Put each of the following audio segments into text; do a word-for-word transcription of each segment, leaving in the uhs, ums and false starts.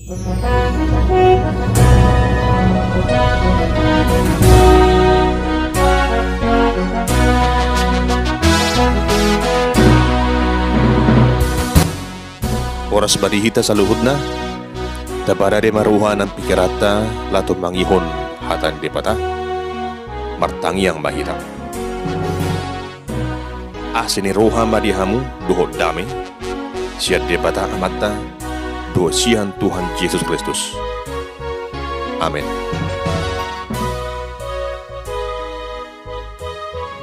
Horas ma di hita saluhutna. Taparade ma roha nang pingkiranta laho tumangihon hata ni Debata. Martangiang ma hita. Asi ni roha ma di hamu dohot dame sian Debata Amanta dohot sian Tuhan Jesus Kristus. Amen.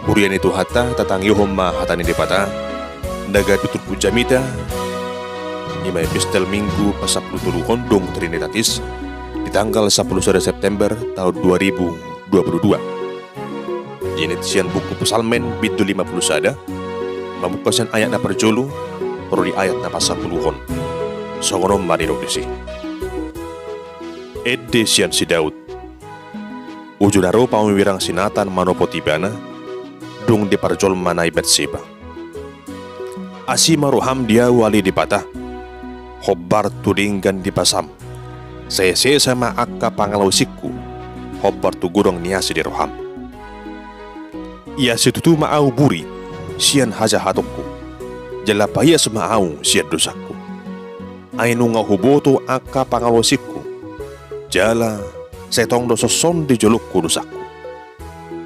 Huria ni Tuhanta, tatangihon ma hata ni Debata na gabe turpuk jamita. I ma epistel Minggu pasampulutoluhon dung Trinitatis di tanggal sampulu sada September taon dua ribu dua puluh dua. Dienet sian buku Psalmen bindu lima puluh sada, mamungka sian ayat na parjolo ro di ayat na pasampuluhon. Songon on ma didok disi. Ende sian si Daud. Uju na ro panurirang si Natan manopot ibana, dung diparjolmana i Batseba. Asi ma roham di ahu ale Debata, hombar tu denggan ni basam. Sai sesa ma angka pangalaosingku, hombar tu godang ni asi di roham. Iasi tutu ma ahu buri sian hajahatonku, jala paias ma ahu sian dosangku. Ai nunga huboto angka pangalaosingku, jala sai tong do songon on di jolongku dosangku.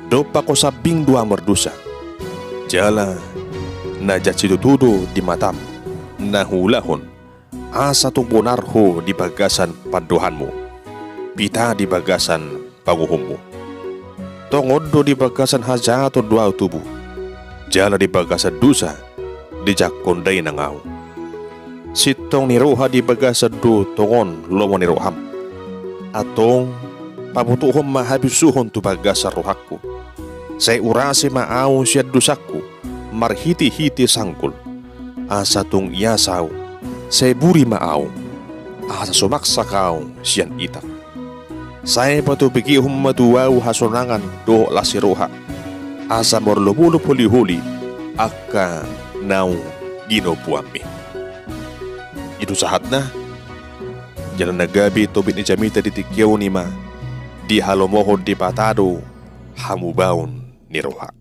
Dompak ho sambing do ahu mardosa, jala na jat situtu do di matam na huulahon, asa tung bonar ho di bagasan pandohanmu, pita di bagasan panguhummu. Tongon do di bagasan hajahaton do ahu tubu, jala di bagasan dosa dijangkon dainang ahu. Sintong ni roha di bagasan do tongon lomo ni roham. Antong, pabotohon ma habisuhon tu bagasan rohangku. Sai urasi ma ahu sian dosangku marhitehite sanggul, asa tung ias ahu. Sai buri ma ahu, asa sumaksak ahu sian ita. Sai patobegehon ma tu ahu hasonangan dohot las ni roha, asa marolopolop holiholi angka naung ginompuanmi. I do sahatna. Jala na gabe topik ni jamita di tingki on i ma: Dihalomohon Debata do hamubaon ni roha.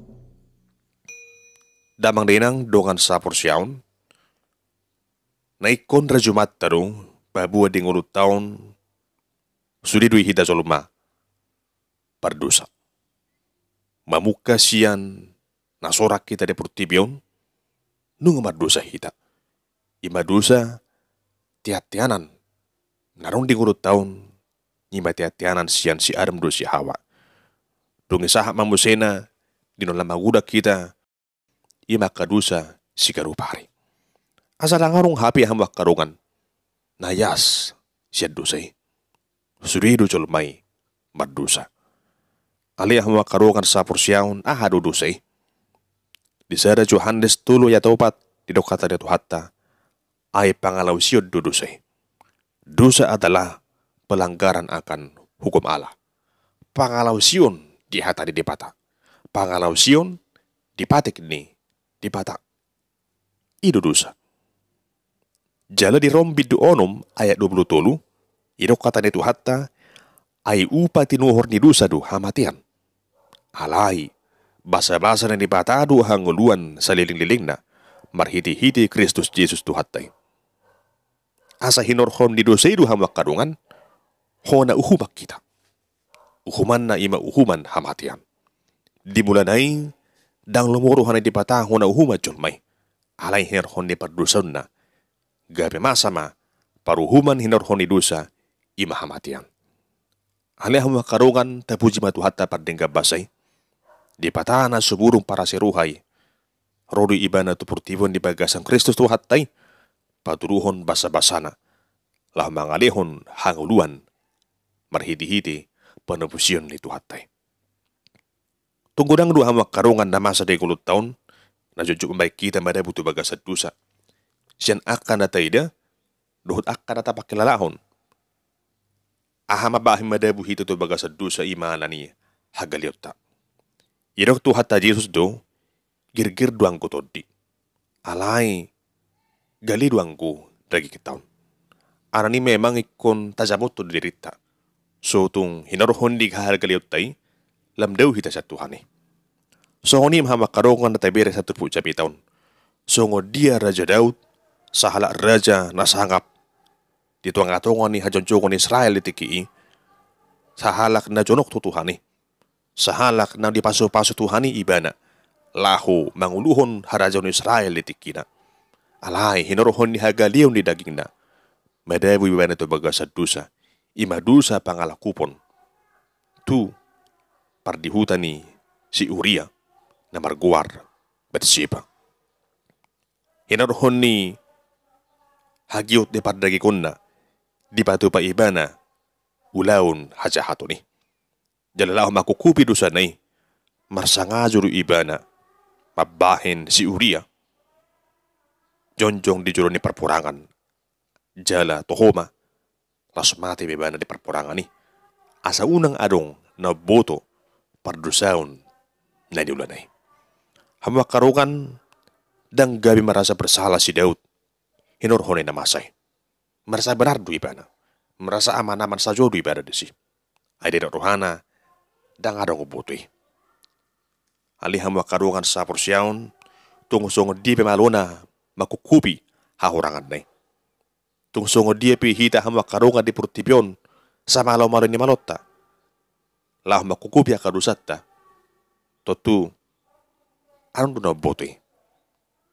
Damang dainang dongan saporseaon, na ingkon rajumanta do paboa di ngolunta on sude do i hita jolma pardosa. Mamungka sian na sorang hita di portibi on, nunga mardosa hita. I ma dosa teanteanan na adong di ngolunta on, i ma teanteanan sian si Adam dohot si Hawa. Dung disahat ma musena di na lam magodang hita, i ma angka dosa siganup ari. Asa ndang adong hape hamu angka dongan na ias sian dosa i. Sude do jolma i mardosa. Alai hamu angka dongan saporseaon, aha do dosa i? Di sada Johannes tolu ayat opat didok hata ni Tuhanta: Ai pangalaosion do dosa i. Dosa adalah pelanggaran akan hukum Allah. Pangalaosion di hata ni Debata. Pangalaosion di patik ni Debata. I do dosa. Jala di Rom bindu onom ayat dua pulu tolu, didok hata ni Tuhanta: Ai upa tinuhor ni dosa do hamatean. Alai basabasa ni Debata do hangoluan salelenglelengna marhitehite Kristus Jesus Tuhanta i. Asa hinorhon ni dosa i do hamu angka dongan, hona uhuman hita. Uhumanna i ma uhuman hamatean. Di mulana i, ndang lomo roha ni Debata hona uhuman jolma i. Alai hinorhon ni pardosaonna, gabe masa ma paruhuman hinorhon ni dosa, i ma hamatean. Alai hamu angka dongan, tapuji ma Tuhanta pardenggan basa i. Debata na sumurung parasi roha i, ro do Ibana tu portibi on di bagasan Kristus Tuhanta i, patuduhon basabasana, laho mangalehon hangoluan marhitehite panopusion ni Tuhanta i. Tung godang do hamu angka dongan na masa di ngolunta on, na jotjot mambahen hita madabu tu bagasan dosa. Sian angka na taida dohot angka na tapangkilalahon, aha mambahen madabu hita tu bagasan dosa, i ma alani hagaleonta. Didok Tuhanta Jesus do: Girgir do anggo tondi, alai gale do anggo dagingta on. Alani memang ingkon tajamothon dirinta. So tung hinorhon ni hagaleonta i, lam dao hita sian Tuhan i. Songon i ma hamu angka dongan na tabere saturpuk jamita on. Songon dia Raja Daud, sahalak raja na sangap di tonga-tonga ni hajongjongan Israel di tingki i, sahalak na jonok tu Tuhan i, sahalak na dipasu-pasu Tuhan i ibana, laho manguluhon harajaon Israel di tingkina. Alai hinorhon ni hagaleon ni dagingna, madabu ibana tu bagasan dosa, i ma dosa pangalangkupon tu pardihuta ni si Uria, na margoar Batseba. Hinorhon ni hagiot ni pardagingonna, dipatupa ibana ulaon hajahaton i. Jala laho mangkukupi dosana i, marsangajo do ibana mambahen si Uria jongjong di jolo ni parporangan, jala toho ma, laos mate ma ibana di parporangan i, asa unang adong na umboto pardosaon na niulana i. Hamu angka dongan, ndang gabe merasa bersalah si Daud hinorhon ni na masa i. Merasa benar do ibana, merasa aman-aman sajo do ibana disi. Ai didok rohana, ndang adong umboto i. Alai hamu angka dongan saporseaon, tung songon dia pe malona mangkukupi hahuranganna i, tung songon dia pe hita hamu angka dongan di portibi on, samalo-malo ni malonta, laho mangkukupi angka dosanta, tontu adong do na umboto i.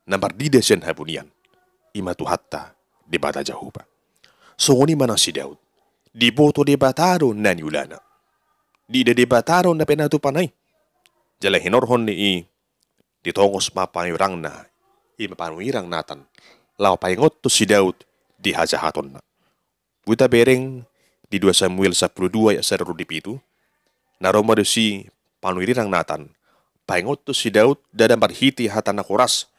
Na marnida sian habunian, i ma Tuhanta Debata Jahowa. Songon i ma nang si Daud, diboto Debata do na niulana. Diida Debata do na pinatupana i. Jala hinorhon ni i, ditongos ma panurirangna, i ma panurirang Natan, laho paingothon si Daud di hajahatonna. Boi tabereng di dua Samuel sampulu dua ayat sada ro di pitu, na ro ma disi panurirang Natan paingothon si Daud, ndada marhite hata na horas,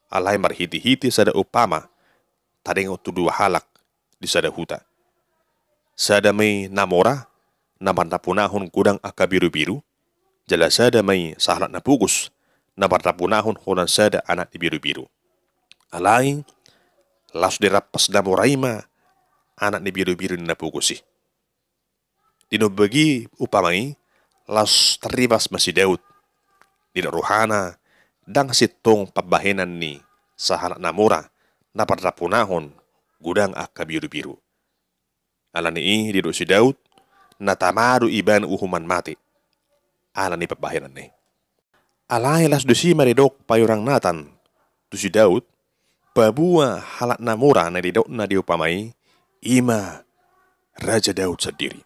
alai marhite-hite sada umpama taringot tu dua halak di sada huta. Sada ma i na mora, na mandapunahon godang angka birubiru, jala sada ma i sahalak na pogos, na mandapunahon holan sada anak ni birubiru. Alai, laos dirampas na mora i ma anak ni birubiru ni na pogos i. Di na umbege umpama i, laos tarrimas ma si Daud. Didok rohana, ndang sintong pambahenan ni sahalak na mora, na mandapunahon godang angka birubiru. Alani i didok si Daud, na tama do ibana uhuman mate, alani pambahenanna i. Alai laos disi ma didok panurirang Natan tu si Daud, paboa halak na mora na didokna di umpama i, i ma Raja Daud sandiri.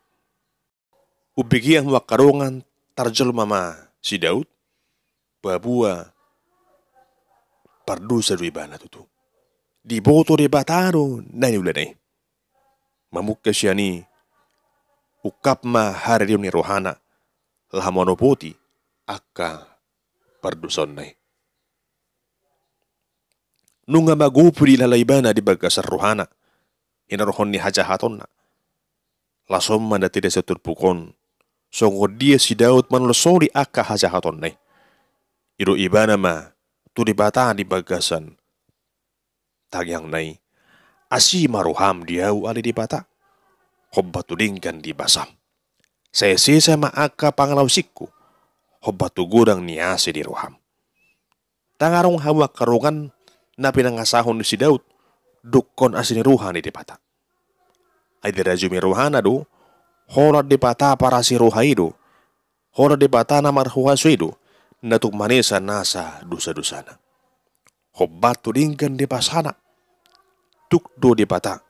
Umbege hamu angka dongan, tarjolma ma si Daud, paboa pardosa do ibana tutu. Diboto Debata do na niulana i. Mamungka sian i, ungkap ma haradeon ni rohana, laho manopoti angka pardosaonna i. Nunga magopi dilala ibana di bagasan rohana, hinorhon ni hajahatonna. Laos on ma na tida saturpuk on, songon dia si Daud manolsoli angka hajahatonna i. Didok ibana ma tu Debata di bagasan tangiangna i, asi ma roham di ahu ale Debata, hombar tu denggan di basam. Sai sesa ma angka pangalaosingku, hombar tu godang ni asi ni roham. Ndang adong hamu angka dongan na pinangasahon ni si Daud dungkon asi ni roha ni Debata. Ai dirajumi rohana do, holan Debata parasi roha i do, holan Debata na marhuaso i do, na tuk manesa nasa dosa-dosana. Hombar tu denggan ni basana, tuk do Debata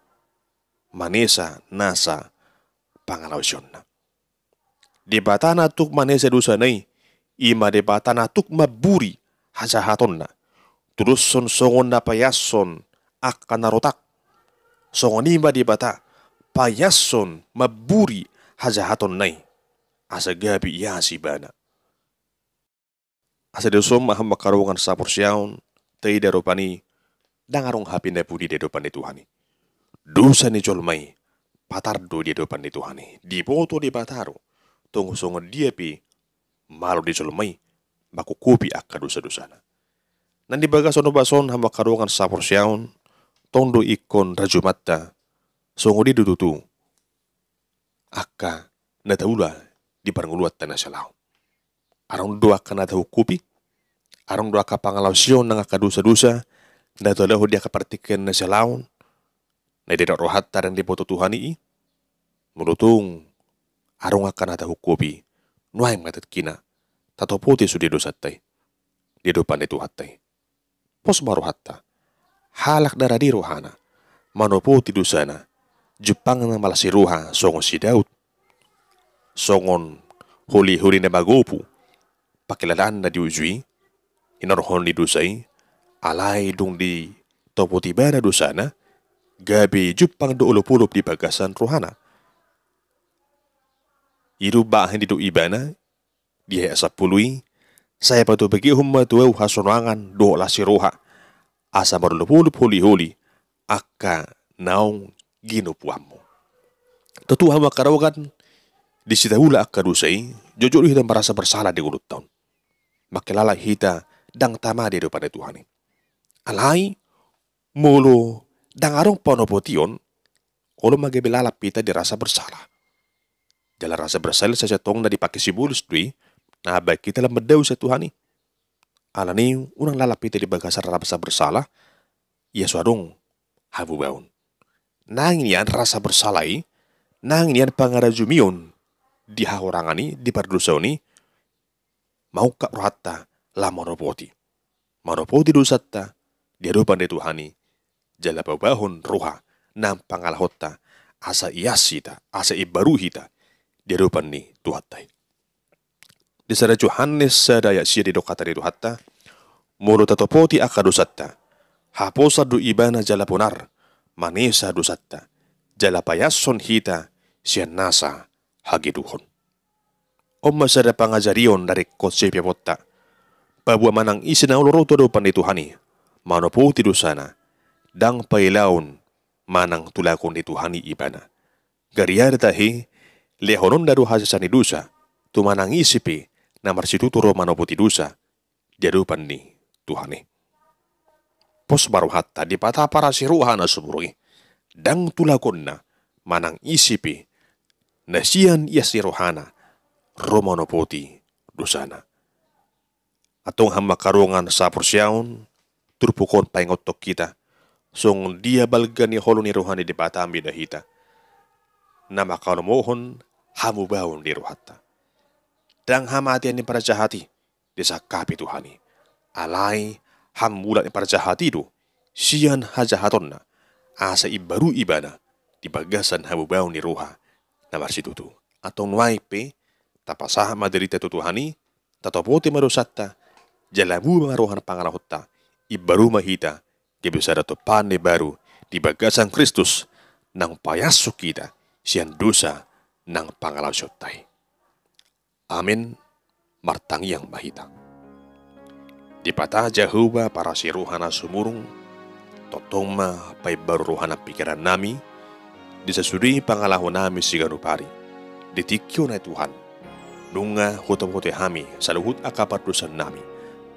manesa nasa pangalaosionna. Debata na tuk manesa dosana i, i ma Debata na tuk mamburi hajahatonna. Tudoshon songon na paiashon angka na rotak, songon i ma Debata paiashon mamburi hajahatonna i, asa gabe iasi ibana. Asa dison ma hamu angka dongan saporseaon, taida rupani ndang adong hape na pudi di adopan ni Tuhan i. Dosa ni jolma i patar do di adopan ni Tuhan i. Diboto Debata do, tung songon dia pe malo di jolma i mangkukupi angka dosa-dosana. Nang di bagasan ombas on hamu angka dongan saporseaon, tong do ingkon rajumanta Songon i do tutu angka na taula di parngoluanta na sialaon. Adong do angka na tahungkupi, adong do angka pangalaosion nang angka dosa-dosa na taulahon di angka partingkian na sialaon, na didok rohanta ndang diboto Tuhan i. Molo tung adong angka na tahungkupi, nuaeng ma tingkina tatopoti sude dosanta i di adopan ni Tuhanta i. Pos ma rohanta, halak na rade rohana manopoti dosana, jumpangna ma las ni roha songon si Daud, songon holi-holi na magopu pangkilalaanna di uju i, hinorhon ni dosa i, alai dung ditopot ibana dosana, gabe jumpang do olop-olop di bagasan rohana. I do bahen didok ibana, di ayat sampulu i, sai patobegehon ma tu ahu hasonangan dohot las ni roha, asa marolop-olop holi-holi angka naung ginopuanmu. Tutu hamu angka dongan, di sitaula angka dosa i, jotjot do hita marasa bersala di ngolunta on. Mangkilala hita ndang tama di adopan ni Tuhan i. Alai, molo ndang adong panopotion, olo ma gabe lalap hita di rasa bersala. Jala rasa bersala sai tong na dipake si Paulus do i, na baen hita lam mandao sian Tuhan i. Alani unang lalap hita di bagasan rasa bersala, ia so adong hamubaon. Nang nian rasa bersala i, nang nian pangarajumion di hahurangan i, di pardosaon i, maungkap rohanta lam manopoti. Manopoti dosanta di adopan ni Tuhan i, jala paubahon roha nang pangalahonta, asa ias hita, asa imbaru hita di adopan ni Tuhanta i. Di sada Johannes sada ayat sia didok hata ni Tuhanta, molo tatopoti angka dosanta, haposan do ibana jala ponar, manesa dosanta, jala paiashon hita sian nasa hagedukon. On ma sada pangajarion na ringkot sipiaponta. Paboa manang ise na olo ro tu adopan ni Tuhan i, manopoti dosana, ndang pailaon manang tulakkon ni Tuhan i ibana. Gariada tahe, lehononna do hasesaan ni dosa tu manang ise pe na marsitutu ro manopoti dosa di adopan ni Tuhan i. Pos ma rohanta, Debata parasi roha na sumurung i, ndang tulakkonna manang ise pe na sian ias ni rohana ro manopoti dosana. Antong hamu angka dongan saporseaon, turpuk on paingothon hita songon dia balga ni holong ni roha ni Debata mida hita, na mangkalomohon hamubaon di rohanta. Ndang hamatean ni parjahat i disangkapi Tuhan i. Alai hamulak ni parjahat i do sian hajahatonna, asa imbaru ibana di bagasan hamubaon ni roha na marsitutu. Antong nuaeng pe tapasahat ma dirita tu Tuhan i, tatopoti ma dosanta, jala buha ma roha nang pangalahonta, imbaru ma hita gabe sada tumpahon na imbaru di bagasan Kristus, nang paiashon hita sian dosa nang pangalaosionta i. Amen. Martangiang ma hita. Debata Jahowa parasi roha na sumurung, tongtong ma paimbaru roha nang pingkiran nami, di sasude pangalaho nami siganup ari. Di tingki on, Tuhan, nunga hutopoti hami saluhut angka pardosaon nami,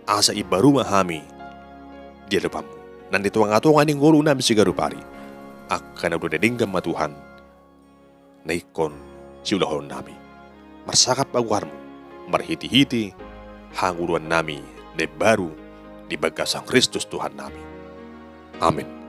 asa imbaru ma hami di adopanmu. Nang di tonga-tonga ni ngolu nami siganup ari, angka na uli na denggan ma Tuhan na ingkon siulahonon nami. Marsangap ma goarmu marhite-hite hangoluan nami na imbaru di bagasan Kristus Tuhan nami. Amen.